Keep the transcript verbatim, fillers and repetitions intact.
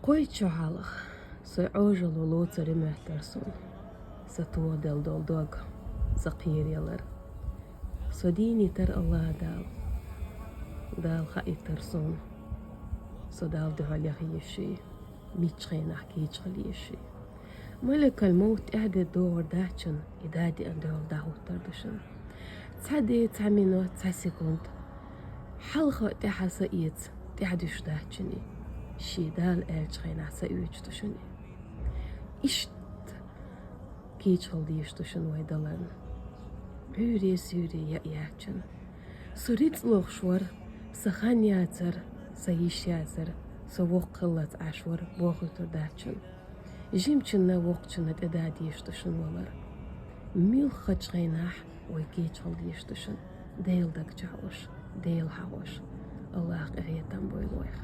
Кхойтта шо хьалха со Ӏожалло лоцур моттар сона, са тоха делла дола дог, са кхераялар. Со дийнийтар Аллахӏ Дала. Дала хаийтар сона со Далла духьал яха езаш я, мичча хенахь кийча хила езаш я. Малакал-мовт тӀаьхьа де догӀур дац шун, и дӀадеана духьал дӀахӀуттар ду шун. Цхьа де, цхьа минот, цхьа секунд хьалха тӀаьхьа са эца, тӀаьхьа дуьсуш дац шун и. Ший Дала аьллача хенахь са оьцуш ду шун и. Иштта кийча хила дезаш ду шун вай Даларна. Ӏуьйре-суьйре яа яц шун. Со рицкъ лохуш вар, сан хан яцар, сан йиш яцар, со воккха хиллалц Ӏаш вар бохуьйтур дац шун. Жимачунна, воккхачунна тӀедада дезаш ду шун валар. Муьлххачу хенахь вай кийча хила дезаш ду шун. Дела даг чохь Ӏуш, Дела хьахош. Аллахӏа къинхетам бойла вайх.